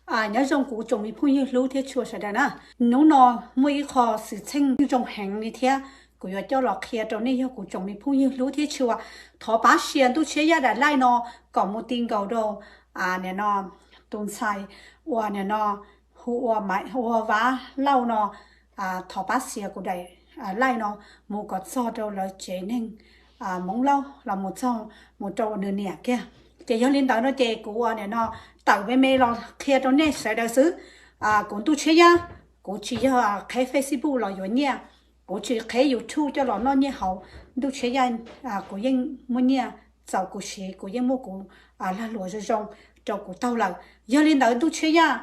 Nyob zoo kuv tsoom me phooj ywg hlub thiab tshua sawv daws na. Hnub no muaj ib qho xwm txheej zoo heev li thiab kuv yuav coj los qhia rau nej, yog kuv tsoom me phooj ywg hlub thiab tshua. Thov pab share Ntuj Tshiab Yaj daim live no kom mus ti nkaus rau, nim no, tus ntxhais uas nim no hu ua Maiv, hu ua Vab Lauj no. Thov pab share kuv daim live no mus kom txog rau lawv tsev neeg Hmoob Lauj los mus txog mus rau nws niam kiag. Ces yog li ntawd no ces kuv ua nim no tawm me me los qhia rau nej sawv daws xwb. Kuv Ntuj Tshiab Yaj, kuv tsis yog qheb Facebook los yuav nyiaj, kuv tsis qheb YouTube coj los noj nyiaj hauv. Ntuj Tshiab Yaj, kuv yeej muaj nyiaj txaus kuv siv, kuv yeej muaj kuv lag luam zoo zoo rau kuv taug lawm. Yog li ntawd Ntuj Tshiab Yaj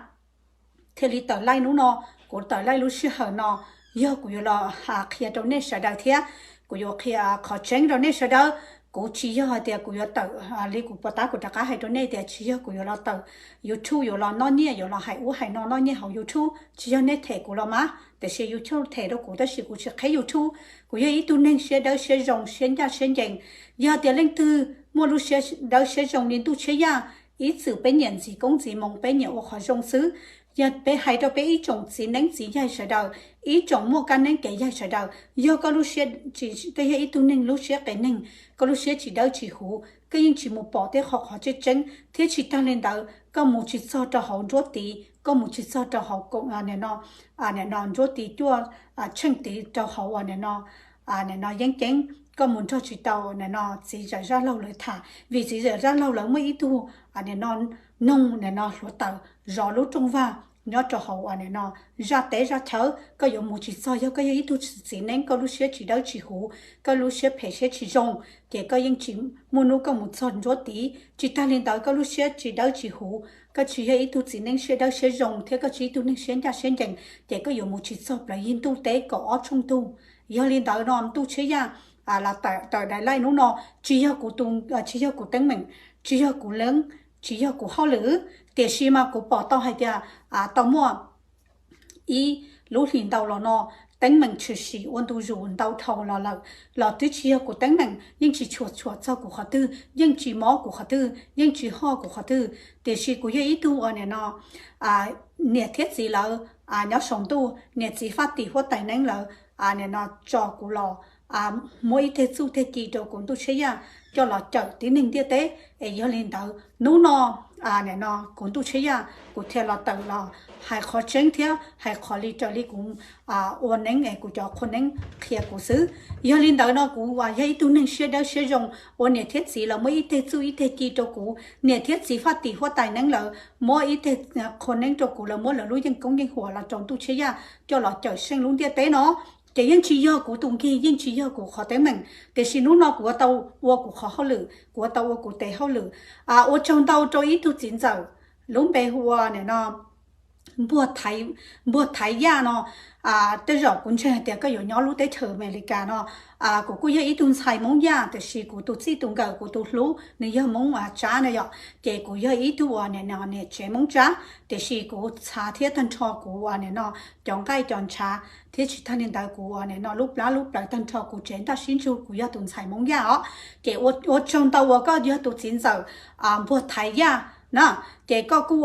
thiaj li tawm live hnub no. Kuv tawm live lub sij hawm no yog kuv yuav los qhia rau nej sawv daws thiab kuv yuav qhia qhov tseeb rau nej sawv daws. Kuv tsis yog hais tias kuv yuav tawm, li kuv puas tab kuv rov qab hais rau nej tias tsis yog kuv yuav los tawm YouTube yuav los noj nyiaj, yuav los hais ub hais no noj nyiaj hauv YouTube, tsis yog nej them kuv los mas, tiam sis YouTube them rau kuv tab sis kuv tsis qheb YouTube. Kuv yog ib tug neeg siab dawb siab zoo siab ncaj siab ncees. Yog tias leej twg muaj lub siab dawb siab zoo li Ntuj Tshiab Yaj, ib txwm peb nyiam ntxiv koob ntxiv moov, peb nyiam ua qhov zoo xwb. Yog peb hais rau peb ib tsoom txiv neeb txiv yaig sawv daws, ib tsoom muaj kab neeb kev yaig sawv daws, yog koj lub siab tsis, koj yog ib tug neeg lub siab qias neeg, koj lub siab tsis dawb tsis huv, koj yeej tsis mus pom tej qhov qhov tseeb tseeb, thiab tsis tag li ntawd koj mus tsis txog rau hauv nruab tid, koj mus tsis txog rau hauv, nim no, nim no nruab tid cuaj tsheej tid rau hauv ua nim no, nim no yeeb ceeb, koj mus nrog tsis tau nim no txiv zam zaj laug lawv tham, vim txiv zam zaj laug lawv muaj ib tug nim no noog nim no hluav taws zov lub rooj vag nyob rau hauv ua nim no zaj teb zaj chaw, koj yuav mus tsis txog. Yog koj yog ib tug txiv neeb koj lub siab tsis dawb tsis huv, koj lub siab phem siab tsis zoo, ces koj yeej tsis muaj hnub koj mus txog nruab tid. Tsis tag li ntawd koj lub siab tsis dawb tsis huv, koj tsis yog ib tug txiv neeb siab dawb siab zoo thiab koj tsis ib tug neeg siab ncaj siab ncees, ces koj yuav mus tsis txog plawv yig ntuj teb kaum ob tshooj tug. Yog li ntawd no Ntuj Tshiab Yaj los tawm daim live hnub no, tsis yog kuv tus, tsis yog kuv teeb meem, tsis yog kuv leeb, tsis yog kuv hauj lwm, tiam sis mas kuv pom tau hais tias tau muaj ib lub hlis ntau los no teeb meem tshwm sim ua ntu zus ntau dhau los lawm, los twb tsis yog kuv teeb meem, yeej tsis tshua tshuam txog kuv qhov twg, yeej tsis mob kuv qhov twg, yeej tsis hoj kuv qhov twg, tiam sis kuv yog ib tug ua nim no niam thiab txiv lawv nyob saum ntuj, niam txiv faj tim huab tais neeb lawv nim no tso kuv los muab ib teg txuj teg ci rau kuv Ntuj Tshiab Yaj coj los cawm tib neeg ntiaj teb. Es yog li ntawd hnub no nim no kuv Ntuj Tshiab Yaj kuv thiaj los tawm los hais qhov tseeb thiab hais qhov li raws li kuv ua neeb es kuv cov qhua neeb qhia kuv xwb. Yog li ntawd no kuv yog ib tug neeg siab dawb siab zoo, ua niam thiab txiv lawv muab ib teg txuj ib teg ci rau kuv, niam thiab txiv faj tim huab tais neeb lawv muab ib teg qhua neeb rau kuv, lawv muab lawv lub yeej koob yeej huam los rau Ntuj Tshiab Yaj coj los cawm seej lub ntiaj teb no. Ces yeej tsis yog kuv tus nkig, yeej tsis yog kuv qhov teeb meem, tiam sis hnub no kuv ua tau ua kuv qhov hauj lwm, kuv ua tau ua kuv tes hauj lwm. Ua tsaug ntau rau ib tug txiv ntxawm lub npe hu ua nim no Npuag Thaiv Yaj no. Tej zaum kuv ntseeg hais tias koj yuav nyob lub teb chaws Amelikas no. Kuv kuj yog ib tug ntxhais Hmoob Yaj, tiam sis kuv tus txij tus nkawm kuv tus hlub nws yog Hmoob Tsab na yom, ces kuv yog ib tug uas nim no niam tsev Hmoob Tsab, tiam sis kuv txhav thiab tag nrho kuv uas nim no cov nqaij cov ntshav thiab tsis tag li ntawd kuv uas nim no lub plab lub plawv tag nrho kuv tsev ntaj sib ntsug kuv yog tus ntxhais Hmoob Yaj os. Ces ua tsaug ntau uas koj yog tus txiv ntxawm Npuag Thaiv Yaj na, ces koj kuj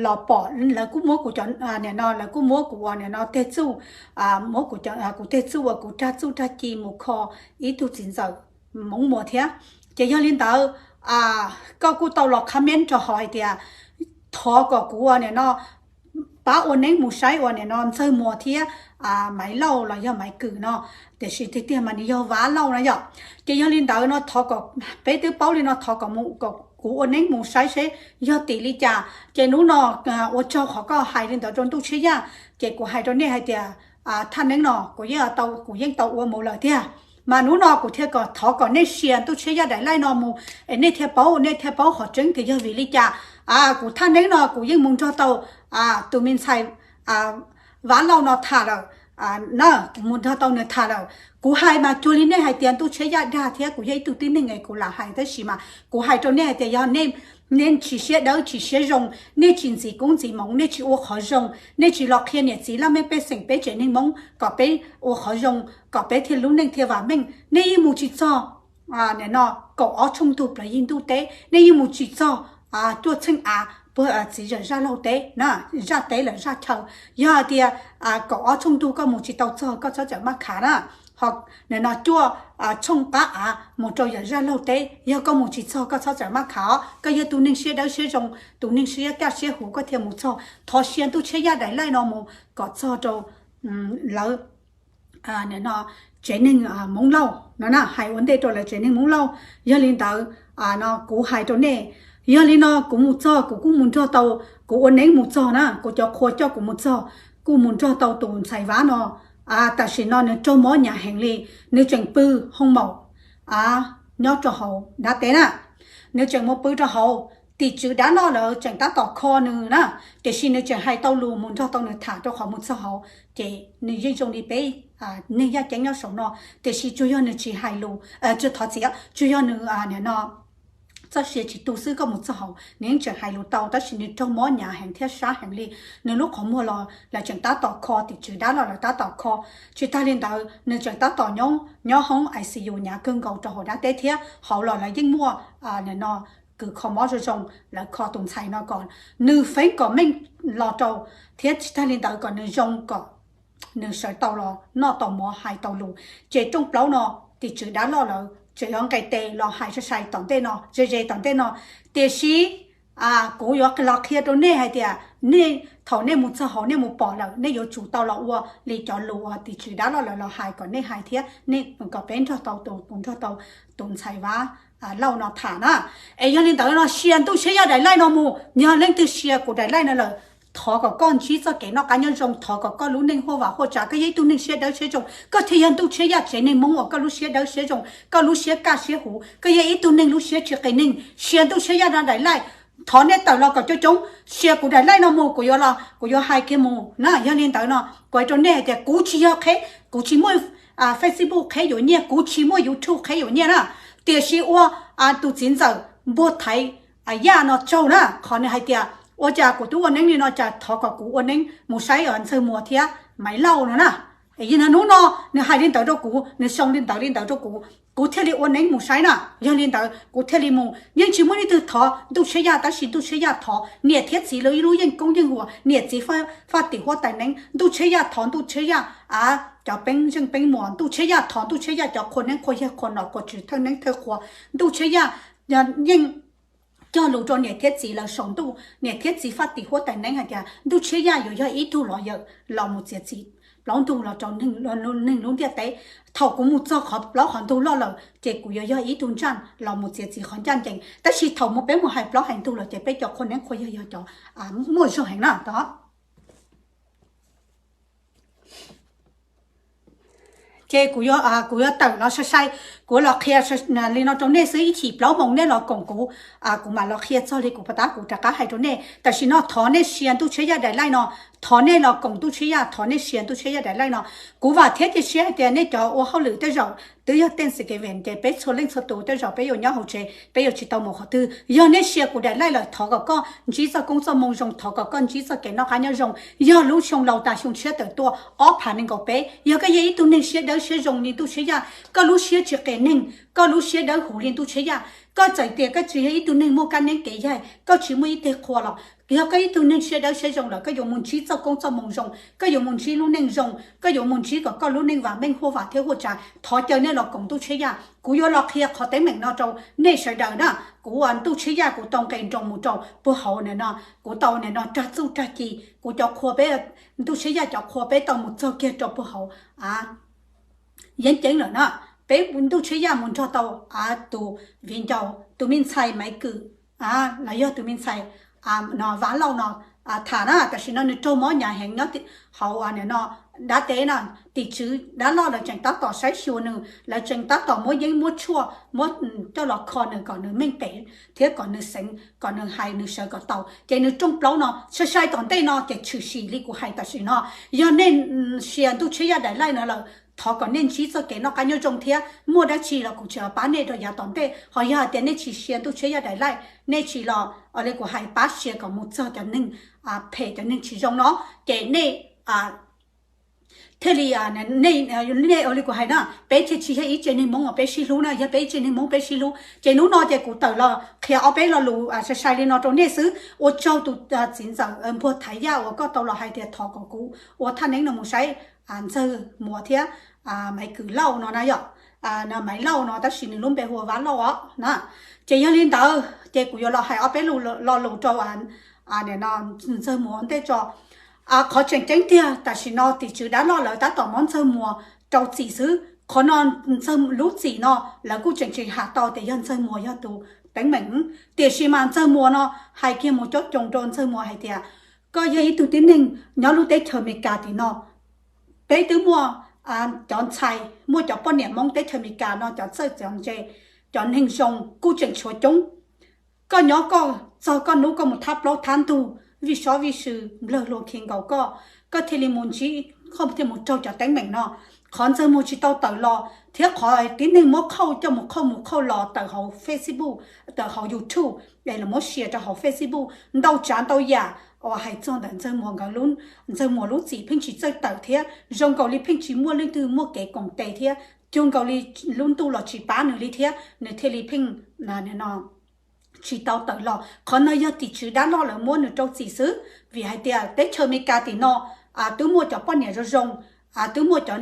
los pom lawv kuj muab kuv cov nim no lawv kuj muab kuv uas nim no teg txuj, muab kuv, kuv teg txuj uas kuv rag txuj rag ci mus kho ib tug txiv ntxawm Hmoob Muas thiab. Ces yog li ntawd koj kuj tau los comment rau hauv hais tias thov kom kuv uas nim no pab ua neeb mus saib uas nim no Ntxawg Muas thiab Maiv Lauj los yog Maiv Kwm no, tiam sis tiag tiag mas nws yog Vab Lauj na yom. Ces yog li ntawd no thov kom, peb twb paub li no thov kom mus kom kuv ua neeb mus saib seb yog tim li cas. Ces hnub no ua tsaug qhov koj hais li ntawd rau Ntuj Tshiab Yaj, ces kuv hais rau nej hais tias thaj neeb no kuv yeej tau, kuv yeej tau ua mus lawm tiag. Mas hnub no kuv thiaj kom thov kom nej share Ntuj Tshiab Yaj daim live no mus es nej thiaj paub, nej thiaj paub qhov tseeb tias yog vim li cas. Kuv thaj neeb no kuv yeej mus nrog tau tus me ntxhais Vab Lauj no tham lawm na, kuv mus nrog tau nws tham lawm. Kuv hais mas cuag li nej hais tias Ntuj Tshiab Yaj dag thiab kuv yog ib tug tib neeg es kuv lam hais, tab sis mas kuv hais rau nej hais tias yog nej, nej tsis siab dawb tsis siab zoo, nej tsis ntxiv koob ntxiv moov, nej tsis ua qhov zoo, nej tsis los qhia niam txiv laj mej pej xeem peb tsev neeg Hmoob kom peb ua qhov zoo kom peb thiaj lub neej thiaj vam meej, nej yeej mus tsis txog nim no kaum ob tshooj tug plawv yig ntuj teb, nej yeej mus tsis txog cuaj txheej av puag txiv zam zaj laug teb na, zaj teb lawm zaj chaw. Yog hais tias kaum ob tshooj ntug koj mus tsis tau txog koj txhob txawm maj khav na. Ho nim no cuaj tshooj qab av mus rau yam zaj laug teb, yog koj mus tsis txog koj txhob txawm maj khav os. Koj yog tus neeg siab dawb siab zoo, tus neeg siab kaj siab huv koj thiaj mus txog. Thov share Ntuj Tsheb Yaj daim live no mus kom txog rau lawv tsev neeg Hmoob Lauj no na, hais ua ntej rau lawv tsev neeg Hmoob Lauj. Yog li ntawd no kuv hais rau nej, yog li no kuv mus txog kuv kuj mus nrog tau, kuv ua neeb mus txog na, kuv cov qhua coj kuv mus txog, kuj mus nrog tau tus ntxhais Vab no. Tam sim no nws raug mob hnyav heev li, nws tseem pw hoo maum nyob rau hauv dab teb na. Nws tseem mus pw rau hauv, tim tswv dab loj lawm tseem tab tom kho nws na, tiam sis nws tseem hais tau lus mus nrog tau nws tham rau qhov mus txog hauv. Ces nws yeej zoo li peb neeg yaj ceeb nyob saum no, tiam sis tsuas yog nws tsis hais lus, tsuas thov txim, tsuas yog nws nim no txoj sia tsis tu xwb, koj mus txog hauv nws yeej tseem hais lus tau, tab sis nws raug mob hnyav heev thiab sab heev li. Nws lub qhov muag los lawv tseem tab tom kho, tim tswv dab loj lawv tab tom kho. Tsis tag li ntawd nws tseem tab tom nyob hoob I C U hnyav kawg nkaus rau hauv dab teb thiab hauv los lawv yeej muaj nim no kws kho mob zoo zoo, lawv kho tus ntxhais no kom nws feeb kom meej los rau, thiab tsis tag li ntawd kom nws zoo kom nws sawv tau los noj tau mov hais tau lus. Ces rooj plaub no tim tswv dab loj lawv tseem yuav nqes tes los hais sai sai tom ntej no, ze ze tom ntej no. Tiam sis kuv yuav los qhia rau nej hais tias nej thaum nej mus txog hauv nej mus pom lawm nej yuav tsum tau los ua li cov lus uas tim tswv dab loj lawv los hais kom nej hais thiab nej kom peb nrog tau tus, kuv nrog tau tus ntxhais Vab Lauj no tham na. Es yog li ntawd no share Ntuj Tsheb Yaj daim live no mus, yog leej twg share kuv daim live no lawm, thov kom koj ntsib txoj kev noj qab nyob zoo, thov kom koj lub neej huaj vam huaj tsav, koj yog ib tug neeg siab dawb siab zoo, koj thiaj yog Ntuj Tsheb Yaj tsev neeg Hmoob uas koj lub siab dawb siab zoo, koj lub siab kaj siab huv, koj yog ib tug neeg lub siab tsis qias neeg. Share Ntuj Tsheb Yaj no daim live, thov nej tawm los kom coob coob share kuv daim live no mus, kuv yuav los kuv yuav hais kiag mus na. Yog li ntawd no kuv hais rau nej hais tias kuv tsis yog qheb, kuv tsis muaj Facebook qheb yuav nyiaj, kuv tsis muaj YouTube qheb yuav nyiaj na. Tiam sis ua tus txiv ntxawm npuag thaiv Yaj no tsaug na, qhov nws hais tias ua cas kuv twb ua neeb li no cas thov kom kuv ua neeb mus saib Ntxawg Muas thiab Maiv Lauj no na. Es yog hnub no nws hais li ntawd rau kuv, nws xoo li ntawd li ntawd rau kuv, kuv thiaj li ua neeb mus saib na. Yog li ntawd kuv thiaj li mus, yeej tsis muaj leej twg thov Ntuj Tsheb Yaj, tab sis Ntuj Tsheb Yaj thov niam thiab txiv lawv ib lub yeej koob yeej huas, niam txiv faj tim huab tais neeb, Ntuj Tsheb Yaj thov Ntuj Tsheb Yaj a cov peeb zeej peeb muas, Ntuj Tsheb Yaj thov Ntuj Tsheb Yaj cov qhua neeb qhua yaig qhua nom qhua tswv thawj neeb thawj qhua. Ntuj Tsheb Yaj yeej cog lus rau niam thiab txiv lawv saum ntuj, niam thiab txiv faj tim huab tais neeb hais tias Ntuj Tsheb Yaj yuav yog ib tug los yawm los mus txiav txim plaub ntug los rau neeg lub ntiaj teb. Thaum kuv mus txog qhov plaub qhov ntug loj lawm ces kuv yuav yog ib tug ntsaj los mus txiav txim qhov ncaj ncees, tab sis thaum mus peb mus hais plaub hais ntug lawm ces peb cov qhua neeb qhua yaig yog cov muaj zog heev na tod. Ces kuv yuav, kuv yuav tawm los sai sai, kuv los qhia li no rau nej xwb, ib chim plaub moos nej los koom kuv, kuv mam los qhia txog li kuv puas tab kuv rov qab hais rau nej. Tam sim no thov nej share Ntuj Tsheb Yaj daim live no, thov nej los koom Ntuj Tsheb Yaj, thov nej share Ntuj Tsheb Yaj daim live no. Kuv vam thiab cia siab hais tias nej cov ua hauj lwm tej zaum twb yog Thanksgiving ces peb txhua leej txhua tus tej zaum peb yuav nyob hauv tsev, peb yuav tsis tau mus qhov twg. Yog nej share kuv daim live lawm thov kom koj ntsib txoj koob txoj moo zoo, thov kom koj ntsib txoj kev noj qab nyob zoo. Yog lub xyoo laus tas xyoo tshiab tawm tuaj ob phav nees nkaum peb, yog koj yog ib tug neeg siab dawb siab zoo li Ntuj Tsheb Yaj, koj lub siab tsis qias neeg, koj lub siab dawb huv li Ntuj Tsheb Yaj, koj txawm tias koj tsis yog ib tug neeg muaj kab neeb kev yaig, koj tsis muaj ib teg qhua los yog koj ib tug neeg siab dawb siab zoo lawm koj yuav mus ntsib txoj koob txoj moo zoo, koj yuav mus ntsib lub neej zoo, koj yuav mus ntsib kom koj lub neej vam meej huaj vam thiab huaj tsav. Thov caw nej los koom Ntuj Tsheb Yaj, kuv yuav los qhia qhov teeb meem no rau nej sawv daws na. Kuv ua Ntuj Tsheb Yaj kuv tau nqe nroos mus rau puag hauv nim no, kuv tau nim no rag txuj rag ci, kuv cov qhua peb, Ntuj Tsheb Yaj cov qhua peb tau mus txog kiag rau puag hauv a yeeb ceeb lawm na. Peb Ntuj Tsheb Yaj mus nrog tau a tus viv ncaus, tus me ntxhais Maiv Kwm, los yog tus me ntxhais no Vab Lauj no tham na. Tam sim no nws raug mob hnyav heev nyob hauv no dab teb no, tim tswv dab loj lawv tseem tab tom saib xyuas nws, lawv tseem tab tom muab yeeb muab tshuaj muab coj los kho nws kom nws meej pem thiab kom nws xeev kom nws hais nws sawv kom tau. Ces nws rooj plaub no sai sai tom ntej no ces tshwm sim li kuv hais tam sim no. Yog nej share Ntuj Tsheb Yaj daim live no lawm, thov kom nej ntsib txoj kev noj qab nyob zoo thiab muaj dab tsi los kuv tseem pab nej rau yav tom ntej. Ho yog hais tias nej tsis share Ntuj Tsheb Yaj daim live, nej tsis los li kuv hais pab share kom mus txog cov neeg phem cov neeg tsis zoo no, ces nej thiaj li, nej, nej ua li kuv hais na, peb thiaj tsis yog ib tse neeg Hmoob uas peb sib hlub na, yog peb ib tse neeg Hmoob peb sib hlub. Ces hnub no ces kuv tawm los qhia ob peb lo lus sai sai li no rau nej xwb. Ua tsaug tus txiv ntxawm npuag Thaiv Yaj uas koj tau los hais tias thov kom kuv ua thaj neeb no mus saib Ntxawg Muas thiab Maiv Kwm Lauj no na yom. Maiv Lauj no tab sis nws lub npe hu ua Vab Lauj os na. Ces yog li ntawd ces kuv yuav los hais ob peb lo lus rau Ntxawg Muas ua ntej tso. Qhov tseem ceeb tiag tam sim no tim tswv dab loj lawv tab tom muab Ntxawg Muas rau txim xwb. Qhov no, Ntxawg lub txim no lawv kuj tseem tsis has tau tias yog Ntxawg Muas yog tus teeb meem, tiam sis mas Ntxawg Muas no hais kiag mus coob coob rau Ntxawg Muas hais tias koj yog ib tug tib neeg nyob lub teb chaws Amelikas tim no, peb twb muaj cov ntxhais, muaj cov poj niam Hmoob teb chaws Amelikas no cov txawj cov ntse, cov neeg zoo kuj tseem tshuav coob. Koj nyob koj txog koj hnub koj mus thab plaub thab ntug, vij sob vij sw nplawg luag khi nkaus koj, koj thiaj li mus ntsib, koj thiaj mus raug cov teeb meem no. Qhov Ntxawg Muas tsis tau tawm los thiab qhov tib neeg muab qhauj coj mus qhauj mus qhauj los tawm hauv Facebook, tawm hauv YouTube, es los muab share rau hauv Facebook ntau tsav ntau yam uas hais txog ntawm Ntxawg Muas nkawd, Ntxawg Muas lub txim pheej tsis txawj tawm thiab zoo nkaus li pheej tsis muaj leej twg muaj kev koom tes thiab cuag nkaus li lub ntuj los tsis pab nws li thiab nws thiaj li pheej tsis tau tawm los. Qhov no yog tim tswv dab loj lawv muab nws rau txim xwb, vim hais tias teb chaws Amelikas tim no twb muaj cov poj niam zoo zoo, twb muaj cov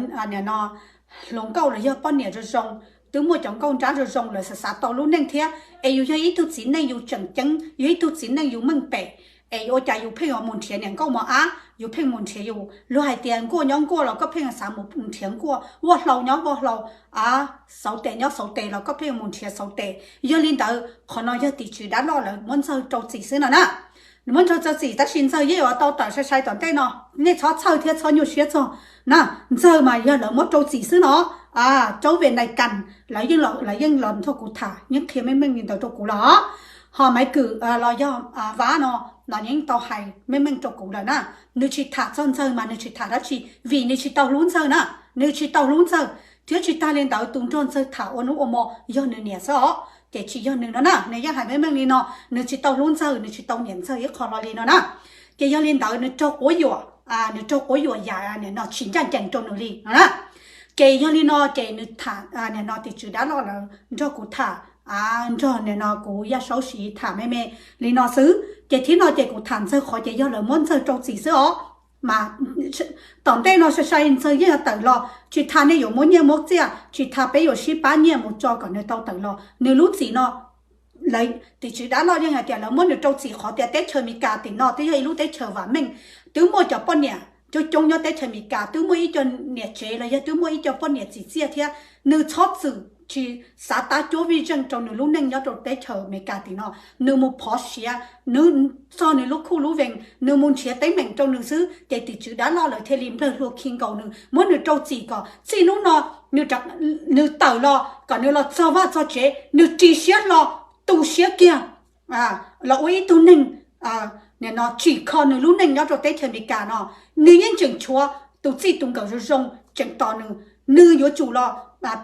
hluas nkauj los yog poj niam zoo zoo, twb muaj cov nkauj nrab zoo zoo lawv xav xav tau lub neej thiab. Es yus yog ib tug txiv neej yus tseem ceeb, yus ib tug txiv neej yus meej pem, es ua cas yus pheej yuav mus nrhiav niam nkauj mos ab, yus pheej mus nrhiav yus, luag hais tias nkuaj nyob nkuaj los koj pheej xav mus nrhiav nkuaj, vaj hlau nyob vaj hlau, xauv tes nyob xauv tes los koj pheej mus nrhiav xauv tes. Yog li ntawd qhov no yog tim tswv dab loj lawv muab Ntxawg rau txim xwb no na. Nws muab Ntxawg rau txim tab sis Ntxawg yeej yuav tau tawm sai sai tom ntej no, nej txhob txhawj thiab txhob nyuaj siab txog na. Ntxawg mas yog lawv muab rau txim xwb no. Cauv Ves Nais Kas lawv yeej los nrog kuv tham, yeej qhia meej meej li ntawd rau kuv los. Ho Maiv Kwm los yog Vab no los yeej tau hais meej meej rau kuv lawm na. Nws tsis tham txog Ntxawg mas nws tsis tham dab tsi, vim nws tsis tau hlub Ntxawg na. Nws tsis tau hlub Ntxawg, thiab tsis tag li ntawd tus nrog Ntxawg tham ua hnub ua hmo yog nws niam xwb os, ces tsis yog nws no na. Nws yeej hais meej meej li no, nws tsis tau hlub Ntxawg, nws tsis tau nyiam Ntxawg ib qho hlo li no na. Ces yog li ntawd nws raug quab yuam, nws raug quab yuam yam nim no tsis ncaj ncees rau nws li no na. Ces yog li no ces nws tham, nim no tim tswv dab loj lawv nrog kuv tham, nrog nim no kuv Yaj Saub Siv tham me me li no xwb. Ces thib no ces kuv tham Ntxawg qhov ces yog lawv muab Ntxawg rau txim xwb os. Mas tom ntej no sai sai Ntxawg yeej yuav tawm los, tsis tas nej yuav muab nyiaj muab txiaj, tsis tas peb yuav sib pab nyiaj mus tso kom nws tau tawm los. Nws lub txim no, lawv tim tswv dab loj yeej hais tias lawv muab nws rau txim qhov tias teb chaws Amelikas tim no twb yog ib lub teb chaws vam meej, twb muaj cov poj niam coob coob nyob teb chaws Amelikas, twb muaj ib co niam tsev los yog twb muaj ib co poj niam txim txiaj thiab. Nws txhob txwm tsis xav tab cuab vij zeej rau nws lub neej nyob rau teb chaws Amelikas tim no. Nws mus phov siav, nws txog nws lub khuj lub vees, nws mus nrhiav teeb meem rau nws xwb, ces tim tswv dab loj lawv thiaj li nplawg hlua khi nkaus nws, muab nws rau txim kom txij hnub no nws tawm los kom nws los txog vaj txog tsev, nws ris siab hlo, tu siab kiag los ua ib tug neeg, nim no tsim kho nws lub neej nyob rau teb chaws Amelikas no. Nws yeej tseem tshuav tus txij tus nkawm zoo zoo tseem tos nws. Nws yuav tsum los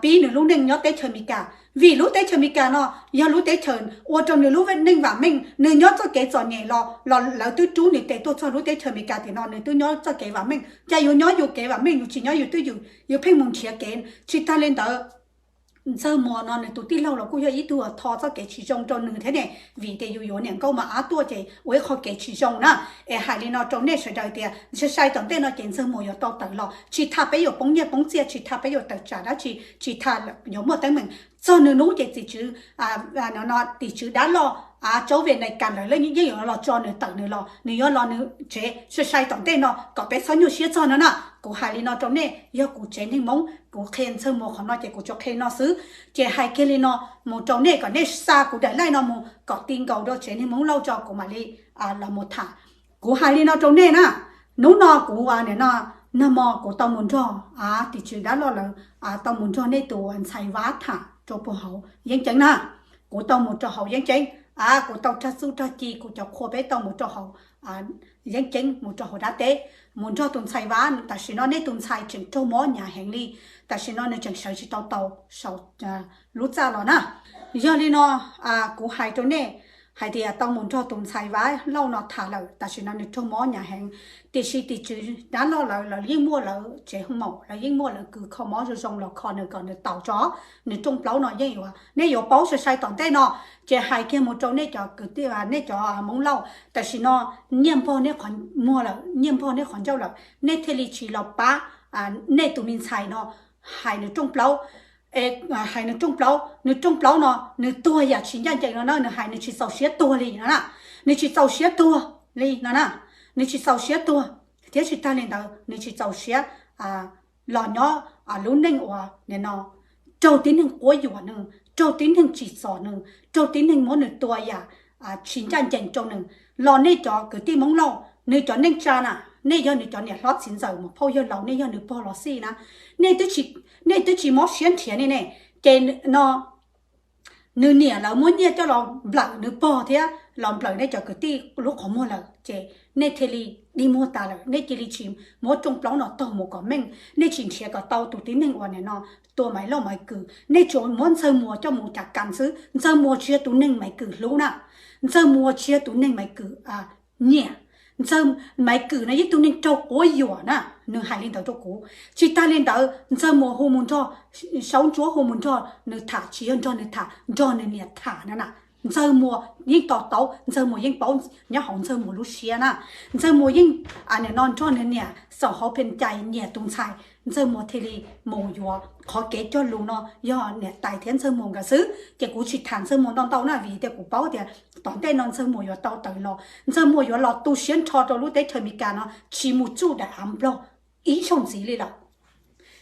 pib nws lub neej nyob teb chaws Amelikas, vim lub teb chaws Amelikas no yog lub teb chaws ua rau nws lub neej vam meej. Nws nyob txoj kev txom nyem los los lawv twb rub nws tes tuaj txog lub teb chaws Amelikas tim no, nws twb nyob txoj kev vam meej. Cas yus nyob yus kev vam meej, yus tsis nyob yus twj ywm, yus pheej mus nrhiav kev. Tsis tas li ntawd, Ntxawg Muas no nws tus tij laug los kuj yog ib tug tho txoj kev tsis zoo rau nws thiab ne, vim tias yus yuav niam nkauj mos ab tuaj ces ua ib qho kev tsis zoo na. Es hais li no rau nej sawv daws tias sai sai tom ntej no ces Ntxawg Muas yuav tau tawm los, tsis tas peb yuav poob nyiaj poob txiaj, tsis tas peb yuav tawm tsam dab tsi, tsis tas yuav muaj teeb meem. Txog nws hnub ces tim tswv, no tim tswv dab loj, Cauv Ves Nais Kas lawv yeej yuav los tso nws tawm nws los, nws yuav los nws tsev sai sai tom ntej no kom peb txhob nyuaj siab txog no na. Kuv hais li no rau nej, yog kuv tsev neeg Hmoob, kuv qhia Ntxawg Muas qhov no ces kuv tsuas qhia no xwb. Ces hais kiag li no mus rau nej kom nej xa kuv daim like no mus kom ti nkaus rau tsev neeg Hmoob Lauj tso kuv mam li los mus tham. Kuv hais li no rau nej na, hnub no kuv, nim no, nag hmo kuv tau mus nrog tim tswv dab loj lawv, tau mus nrog nej tus ntxhais Vab tham rau puag hauv yeeb ceeb na. Kuv tau mus rau hauv yeeb ceeb, kuv tau rag txuj rag ci kuv cov qhua peb tau mus rau hauv yeeb ceeb, mus rau hauv dab teb, mus nrog tus ntxhais Vab. Tam sim no nej tus ntxhais tseem raug mob hnyav heev li, tam sim no nws tseem sawv tsis tau tau saum lub txaj los na. Yog li no, kuv hais rau nej, hais tias tau mus nrog tus ntxhais Vab Lauj no tham lawm, tam sim no nws raug mob hnyav heev. Tiam sis tim tswv dab loj lawv, lawv yeej muaj lawv tsev hoo maum, lawv yeej muaj lawv kws kho mob zoo zoo los kho nws kom nws taus tso. Nws rooj plaub no yeej yuav, nej yuav paub sai sai tom ntej no, ces hais kiag mus rau nej cov kwv tij, nej cov Hmoob Lauj, tam sim no nyiaj npog nej qhov muag lawm, nyiaj npog nej qhov ncauj lawm, nej thiaj li tsis los pab nej tus me ntxhais no. Hais nws rooj plaub, hais nws rooj plaub, nws rooj plaub no nws tuag yam tsis ncaj ncees no na, nws hais nws tsis txaus siab tuag li no na, nws tsis txaus siab tuag li no na, nws tsis txaus siab tuag, thiab tsis tag li ntawd nws tsis txaus siab los nyob lub neej uas nim no raug tib neeg quab yuam nws, raug tib neeg tsim txom nws, raug tib neeg muab nws tua yam tsis ncaj ncees rau nws. Los nej cov kwv tij Hmoob Lauj, nws cov neej tsa na, nej yog nws cov niam hlob txiv ntxawm mus phauj yawg laus, nej yog nws pog los xij na, nej twb tsis mob siab nrhiav li ne. Ces no nws niam lawv muab nyiaj coj los nplawm nws pog thiab los nplawm nej cov kwv tij lub qhov muag lawm, ces nej thiaj li dig muag tas lawm, nej cia li tsis muab rooj plaub no taug mus kom meej, nej tsis nrhiav kom tau tus tib neeg uas nim no tua Maiv Lauj Maiv Kws, nej tsuas muab Ntxawg Muas coj mus cav kas xwb. Ntxawg Muas tsis yog tus neeg Maiv Kws hlub na, Ntxawg Muas tsis yog tus neeg Maiv Kws nyiam. Ntxawg, Maiv Kws no yeej tus neeg raug quab yuam na, nws hais li ntawd rau kuv. Tsis tag li ntawd Ntxawg Muas hu mus nrog Saub Ntsuab, hu mus nrog nws tham, tsis yog nrog nws tham, nrog nws niam tham no na. Ntxawg Muas yeej to taub, Ntxawg Muas yeej paub nyob hauv Ntxawg Muas lub siab na. Ntxawg Muas yeej nim no nrog nws niam xaum hauv pheej cais nyiam tus ntxhais, Ntxawg Muas thiaj li mus yuav qhov kev cog lus no yog niam tais thiab Ntxawg Muas nkawd xwb. Ces kuv tsis tham Ntxawg Muas ntau ntau na, vim tias kuv paub tias tom ntej no Ntxawg Muas yuav tau tawm los, Ntxawg Muas yuav los tu siab nrho rau lub teb chaws Amelikas no, tsis mus tsuj daim av Nplog ib zaug ntxiv li lawm.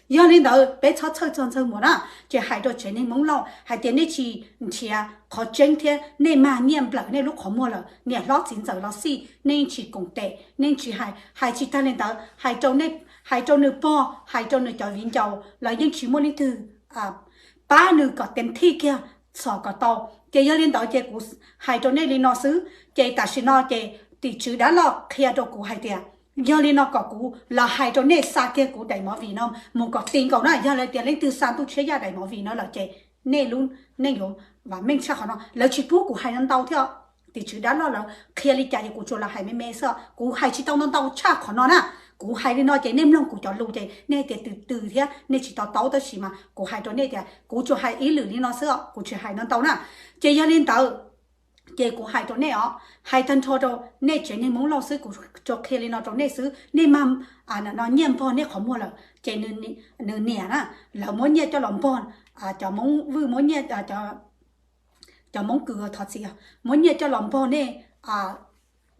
Yog li ntawd peb txhob txhawj txog Ntxawg Muas na, ces hais rau tsev neeg Hmoob Lauj hais tias nej tsis nrhiav qhov tseeb thiab nej mag nyiaj nplawm nej lub qhov muag lawm, niam hlob txiv ntxawm los xij nej yeej tsis koom tes, nej yeej tsis hais. Hais tsis tag li ntawd, hais rau nws pog, hais rau nws cov viv ncaus los yeej tsis muaj leej twg pab nws kom tes thij kiag txhom kom tau. Ces yog li ntawd ces kuv hais rau nej li no xwb. Ces tam sim no ces tim tswv dab loj qhia rau kuv hais tias yog li no kom kuv los hais rau nej xa kiag kuv daim movie no mus kom ti nkaus na. Yog lawv tias leej twg xa Ntuj Tshiab Yaj daim movie no lawm ces nej lub neej yuav vam meej tshaj qhov no. Lawv tsis pub kuv hais ntau thiab, tim tswv dab loj lawv qhia li cas ces kuv tsuas los hais me me xwb, kuv hais tsis tau ntau ntau tshaj qhov no na. Kuv hais li no ces nej mloog kuv cov lus ces nej hais tias tws tws thiab nej tsis to taub, tab sis mas kuv hais rau nej tias kuv tsuas hais ib lwm li no xwb, kuv tsis hais ntau ntau na. Ces yog li ntawd ces kuv hais rau nej os, hais tag nrho rau nej tsev neeg Hmoob Lauj xwb, kuv tsuas qhia li no rau nej xwb. Nej mag no nyiaj npog nej qhov muag lawm ces nws niam na, lawv muab nyiaj coj los npog, cov Hmoob Vwj muab nyiaj, cov Hmoob Kws thov txim, muab nyiaj coj los npog nej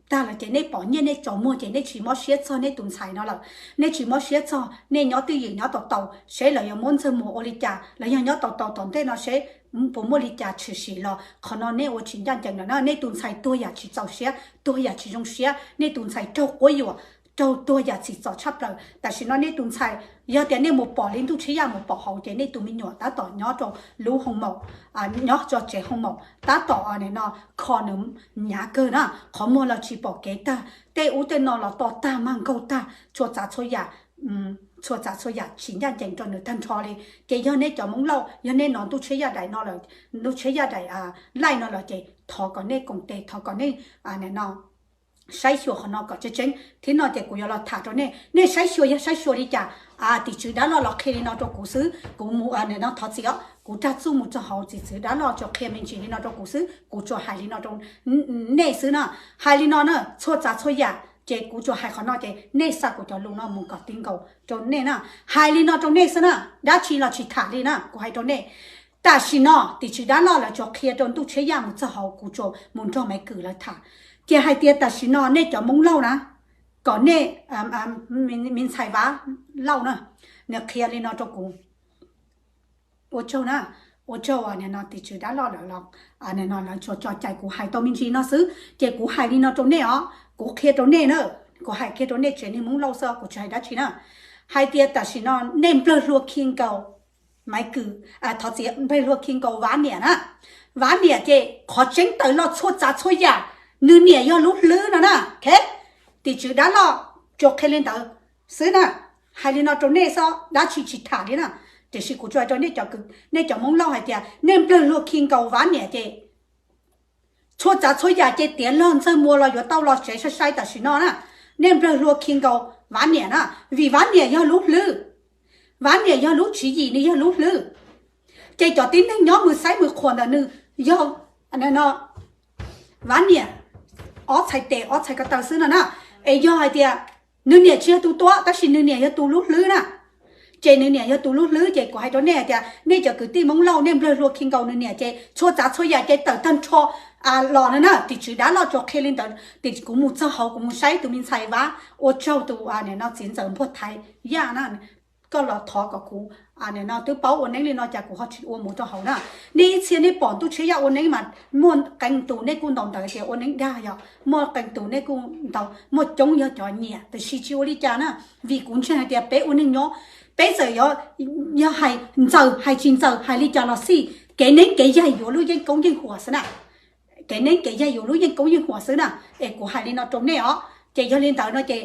tag lawm ces nej pom nyiaj nej tsaus muag ces nej tsis mob siab txog nej tus ntxhais no lawm. Nej tsis mob siab txog, nej nyob twj ywm nyob tau tau, seb lawv yuav muab Ntxawg Muas ua li cas, los yog nyob tau tau tom ntej no seb puas muaj li cas tshwm sim los. Qhov no nej ua tsis ncaj ncees lawm na, nej tus ntxhais tuag yam tsis txaus siab, tuag yam tsis zoo siab, nej tus ntxhais raug quab yuam, raug tuag yam txim txom tshaj plaws. Tam sim no nej tus ntxhais, yog tias nej mus pom li Ntuj Tshiab Yaj mus pom hauv ces nej tus me nyuam tab tom nyob rau lub hoo maum, nyob rau tsev hoo maum tab tom nim no kho nws hnyav kawg na, qhov muag los tsis pom kev tag, tej ub tej no los to tag, mag nkaug tag, txhua txav txhua yam, txhua txav txhua yam tsis ncaj ncees rau nws tag nrho li. Ces yog nej cov Hmoob Lauj, yog nej hnov Ntuj Tshiab Yaj daim no lawm, Ntuj Tshiab Yaj daim live no lawm ces thov kom nej koom tes, thov kom nej nim no saib xyuas qhov no kom tseeb tseeb thiab no ces kuv yuav los tham rau nej. Nej saib xyuas, yog saib xyuas li cas, tim tswv dab loj los qhia li no rau kuv xwb, kuv mus nim no thov txim os, kuv rag txuj mus txog hauv tim tswv dab loj tsuas qhia me ntsis li no rau kuv xwb, kuv tsuas hais li no rau nej xwb na. Hais li no na, txhua txav txhua yam ces kuv tsuas hais qhov no ces nej xa kuv cov lus no mus kom ti nkaus rau nej na. Hais li no rau nej xwb na, dab tsi los tsis tham li na, kuv hais rau nej. Tam sim no tim tswv dab loj lawv tsuas qhia rau Ntuj Tshiab Yaj mus txog hauv, kuv tsuas mus nrog Maiv Kws lawv tham. Ces hais tias tam sim no nej cov Hmoob Lauj na, kom nej, me ntxhais Vab Lauj na, nws qhia li no rau kuv. Ua tsaug na, ua tsaug nim no tim tswv dab loj lawv los, nim no lawv tsuas tso cai kuv hais tau me ntsis no xwb ces kuv hais li no rau nej os, kuv qhia rau nej na, kuv hais kiag rau nej tsev neeg Hmoob Lauj xwb, kuv tsis hais dab tsi na. Hais tias tam sim no nej nplawg hlua khi nkaus Maiv Kws, thov txim, nplawg hlua khi nkaus Vab niam na. Vab niam ces qhov tseeb tawm los txhua txav txhua yam, nws niam yog lub hlwb no na. Tim tswv dab loj tsuas qhia li ntawd xwb na. Hais li no rau nej xwb, dab tsi tsis tham li na. Tiam sis kuv tsuas hais rau nej cov, nej cov Hmoob Lauj hais tias nej nplawg hlua khi nkaus Vab niam ces Txhua tsav txhua yam ces tiav log Ntxawg Muas los yuav tau los tsev sai sai tam sim no na. Nej nplawg hlua khi nkaus Vab Niam na, vim Vab Niam yog lub hlwb, Vab Niam yog lub tswv yim, nws yog lub hlwb. Ces cov tib neeg nyob mus xaib mus qhuas ntawm nws yog no Vab Niam ob txhais tes ob txhais ko taw xwb no na. Es yog hais tias nws niam tsis yog tus tuav tab sis nws niam yog tus lub hlwb na, ces nws niam yog tus lub hlwb ces kuv hais rau nej hais tias nej cov kwv tij Hmoob Lauj nej nplawg hlua khi nkaus nws niam ces txhua tsav txhua yam ces tawm tag nrho los no na. Tim tswv dab loj tsuas qhia li ntawd, tim kuv mus txog hauv kuv mus saib tus me ntxhais Vab ua tsaug tus nim no txiv ntxawm npuag thaiv yaj na, koj los thov kom kuv nim no twb paub ua neeb li no cas kuv ho tsis ua mus rau hauv na. Nej ib txhia nej pom ntuj tshiab yaj ua neeb mas muaj qee tus nej kuj ntaus ntawv tias ua neeb dag yog, muaj qee tus nej kuj ntaus, muaj coob yog cov nyiam tiam sis tsis ua li cas na. Vim kuv ntseeg hais tias peb ua neeg nyob, peb txawm yog hais ntxaws hais tsis ntxaws hais li cas los xij, kev neeb kev yaig yuav lub yeeb koob yeej huam xwb na. Kev neeb kev yaig yuav lub yeej koob yeej huam xwb na. Es kuv hais li no rau nej os. Ces yog li ntawd no ces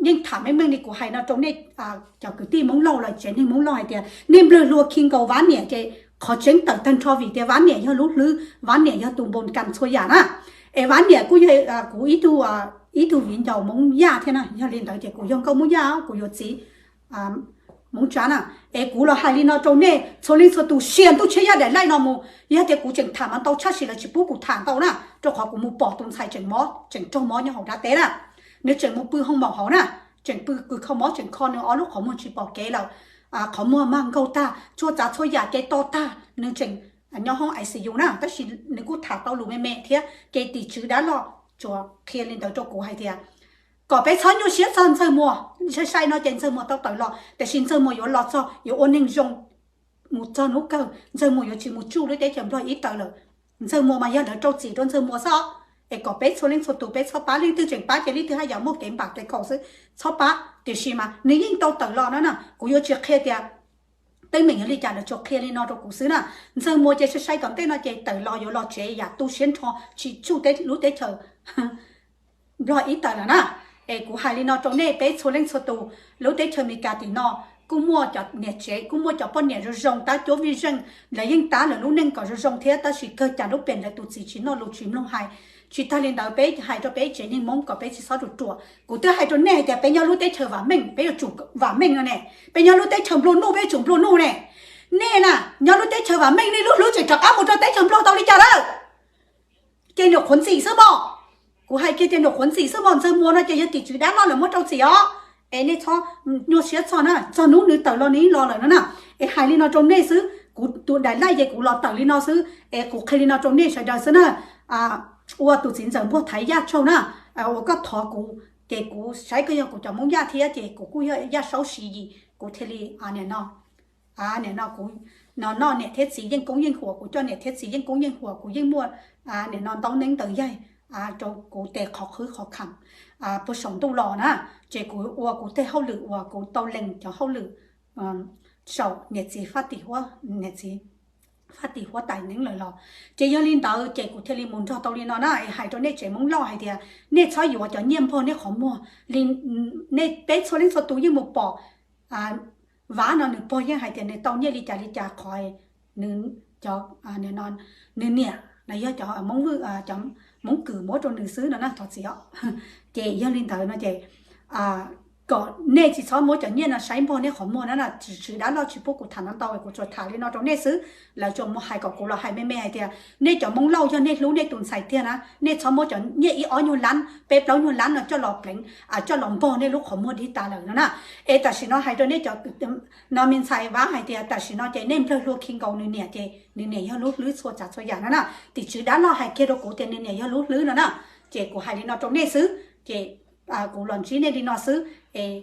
yeej tham meej meej li kuv hais no rau nej cov kwv tij Hmoob Lauj los tsev neeg Hmoob Lauj hais tias nej nplawg hlua khi nkaus Vab Niam ces qhov tseeb tawm tag nrho vim tias Vab Niam yog lub hlwb, Vab Niam yog tus npoo kas txhua yam na. Es Vab Niam kuj yog kuv ib tug, ib tug viv ncaus Hmoob Yaj thiab na. Yog li ntawd ces kuv yog nkauj Hmoob Yaj, kuv yuav txiv Hmoob Tsab na. Es kuv los hais li no rau nej txhua leej txhua tus, sia ntuj tshiab yaj daim laij no mus. Yog tias kuv tseem tham mas ntau tshaj sis lawv tsis pub kuv tham ntau na, rau qhov kuv mus pom tus ntxhais tseem mob, tseem raug mob nyob hauv dab teb na. Nws tseem mus pw hoo maum hauv na, tseem pw kws kho mob, tseem kho nws ob lub qhov muag tsis pom kev lawm. Qhov muag mag nkaug tag, txhua tsav txhua yam ces to tag, nws tseem nyob hoob I C U na, tab sis nws kuj tham tau lus me me thiab. Ces tim tswv dab loj tsuas qhia li ntawd rau kuv hais tias kom peb txhob nyuaj siab txog Ntxawg Muas. Sai sai no ces Ntxawg Muas tau tawm los, tiam sis Ntxawg Muas yuav los txog yuav ua neeg zoo mus txog hnub kawg, Ntxawg Muas yuav tsis mus tsuj lub teb chaws Nplog ib taws lawm. Ntxawg Muas mas yog lawv rau txim rau Ntxawg Muas xwb os. Es kom peb txhua leej txhua tus peb txhob pab, leej twg tseem pab ces leej twg haj yam muaj kev npam kev khaum xwb, txhob pab. Tiam sis mas nws yeej tau tawm los no na, kuv yuav tsis qhia tias teeb meem yog li cas, lawv tsuas qhia li no rau kuv xwb na. Ntxawg Muas ces sai sai tom ntej no ces tawm los yuav los tsev yam tu siab nrho tsis tsuj lub teb chaws Nplog ib taws lawm na. Es kuv hais li no rau nej peb txhua leej txhua tus, lub teb chaws Amelikas tim no kuj muaj cov niam tsev, kuj muaj cov poj niam zoo zoo tab cuab vij zeej, lawv yeej tab lawv lub neej kom zoo zoo thiab, tab sis kawg cas lub pem lawv tus txiv tsis noj lus tsis mloog hais. Tsis tag li ntawd peb hais rau peb tsev neeg Hmoob kom peb tsis txhob ruam ruam. Kuv twb hais rau nej hais tias peb nyob lub teb chaws vam meej peb yuav tsum vam meej no ne, peb nyob lub teb chaws nplua nuj peb yuav tsum nplua nuj ne. Nej na nyob lub teb chaws vam meej nej lub hlwb tseem rov qab mus rau teb chaws nplog tau li cas lawm? Ces nyuam qhuav ntxim xwb mog. Kuv hais kiag tias nyuam qhuav ntxim xwb mog. Ntxawg Muas no ces yog tim tswv dab loj lawv muab rau txim os. Es nej txhob nyuaj siab txog na, txog hnub nws tawm los nws yeej los lawm no na. Es hais li no rau nej xwb, kuv tus daim laij ces kuv los tawm li no xwb es kuv qhia li no rau nej sawv daws xwb na. Ua tus txiv ntxawm npuag thaiv yaj tsaug na, uas koj thov kuv, ces kuv saib koj yog kuv cov Hmoob Yaj thiab ces kuv kuj yog Yaj Saub Siv Yis kuv thiaj li nim no nim no kuv no noj niam thiab txiv yeej koob yeej huam, kuv coj niam thiab txiv yeej koob yeej huam, kuv yeej muaj nim no ntaub neeb ntawv yaig rau kuv tes qhov qhwv qhov kheem puag saum ntuj los na. Ces kuv ua kuv tej hauj lwm uas kuv tau lees cov hauj lwm saum niam txiv faj tim huab, niam txiv faj tim huab tais neeb lawm los. Ces yog li ntawd ces kuv thiaj li mus nrog tau li no na. Es hais rau nej tsev Hmoob Lauj hais tias nej txhob yuav cov nyiaj npog nej qhov muag li. Nej peb txhua leej txhua tus yeej mus pom Vab no nws pog yeej hais tias nws tau nyiaj li cas li cas qhov nws, cov, nws niam los yog cov Hmoob Vwj, cov Hmoob Kws muab rau nws xwb no na, thov txim os. Ces yog li ntawd no ces kom nej tsis txhob muab cov nyiaj no saib npog nej qhov muag na. Tswv dab loj tsis pub kuv tham no ntau, kuv tsuas tham li no rau nej xwb. Lawv tsuas mus hais kom kuv los hais me me hais tias nej cov Hmoob Lauj yog nej hlub nej tus ntxhais tiag na, nej txhob muab cov nyiaj ib ob nyuag lab peb plaub nyuag lab no coj los pleev, coj los npog nej lub qhov muag dig tas lawm no na. Es tam sim no hais rau nej cov no me ntxhais Vab hais tias tam sim no ces nej nplawg hlua khi nkaus nws niam ces nws niam yog lub hlwb txhua tsav txhua yam no na. Tim tswv dab loj hais kiag rau kuv tias nws niam yog lub hlwb no na. Ces kuv hais li no rau nej xwb, ces kuv los ntsib nej li no xwb. Es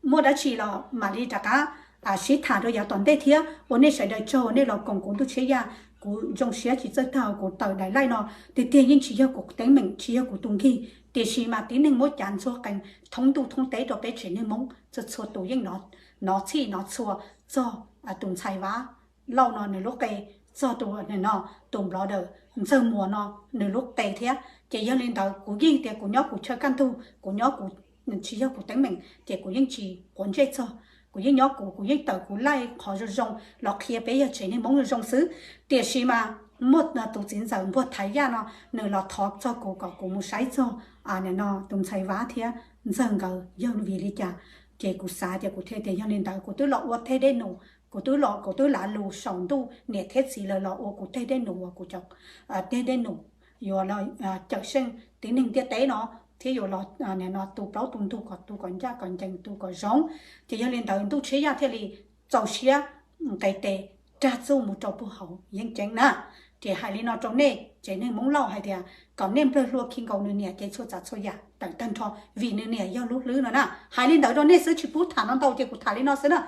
muaj dab tsi los mam li rov qab sib tham rau yav tom ntej thiab. Ua nej sawv daws tsaug uas nej los koom kuv ntuj tshiab yaj, kuv zoo siab tsis txawj tag kuv tawm daim laij no. Tiag tiag yeej tsis yog kuv teeb meem, tsis yog kuv tus nkig, tiam sis mas tib neeg muab cav ntxuag qees thoob ntuj thoob teb rau peb tsev neeg Hmoob txhua txhua tus yeej hnov txhij hnov txhua txog tus ntxhais Vab Lauj no nws lub qe, txog tus no, tus nplog daws Ntxawg Muas no nws lub qe thiab. Ces yog li ntawd kuv yeej tias kuv nyob kuv chaw kaj ntug, kuv nyob kuv, tsis yog kuv teeb meem ces kuv yeej tsis quav ntsej txog. Kuv yeej nyob kuv, kuv yeej tawm kuv laij qhov zoo zoo los qhia peb yog tsev neeg Hmoob zoo zoo xwb. Tiam sis mas muaj tus txiv ntxawm npuag Thaiv Yaj no nws los thov txog kuv kom kuv mus saib txog nim no tus ntxhais Vab thiab Ntxawg nkawd yog vim li cas. Ces kuv xav tias kuv thiaj tias yog li ntawd kuv twb los ua teg dej num, kuv twb los kuv twb lav lus saum ntuj niam thiab txiv lawv los ua kuv teg dej num uas kuv cov teg dej num yuav los cawm seej tib neeg ntiaj teb no thiab yuav los nim no tu plaub tu ntug kom tu kom ncaj kom ncees tu kom zoo. Ces yog li ntawd ntuj tshiab yaj thiaj li txaus siab nqes tes rag txuj mus rau puag hauv yeeb ceeb na. Ces hais li no rau nej tsev neeg Hmoob Lauj hais tias kom nej nplawg hlua khi nkaus nws niam ces txhua tsav txhua yam tawm tag nrho vim nws niam yog lub hlwb no na. Hais li ntawd rau nej xwb tsis pub tham no ntau ces kuv tham li no xwb na.